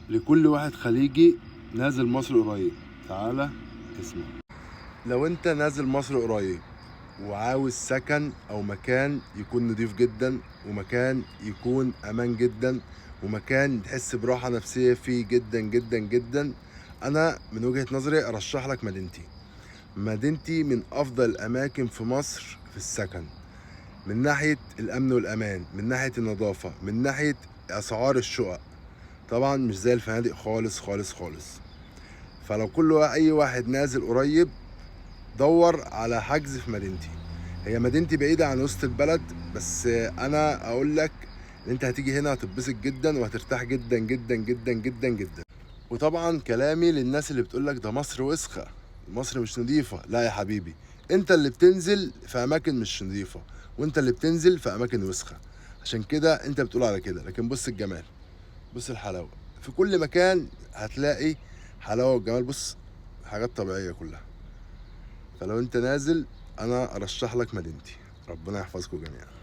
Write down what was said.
لكل واحد خليجي نازل مصر قريب، تعالى اسمع. لو انت نازل مصر قريب وعاوز سكن او مكان يكون نضيف جدا، ومكان يكون امان جدا، ومكان تحس براحة نفسية فيه جدا جدا جدا، انا من وجهة نظري ارشح لك مدينتي. مدينتي من افضل الاماكن في مصر في السكن، من ناحية الامن والامان، من ناحية النظافة، من ناحية اسعار الشقق، طبعا مش زي الفنادق خالص خالص خالص. فلو اي واحد نازل قريب دور على حجز في مدينتي. هي مدينتي بعيدة عن وسط البلد، بس انا اقول لك ان انت هتيجي هنا هتتبسط جدا وهترتاح جدا جدا جدا جدا جدا. وطبعا كلامي للناس اللي بتقول لك ده مصر وسخة، مصر مش نظيفة، لا يا حبيبي، انت اللي بتنزل في اماكن مش نظيفة، وانت اللي بتنزل في اماكن وسخة، عشان كده انت بتقول على كده. لكن بص الجمال، بص الحلاوة، في كل مكان هتلاقي حلاوة وجمال. بص حاجات طبيعية كلها. فلو انت نازل انا ارشح لك مدينتي. ربنا يحفظكم جميعا.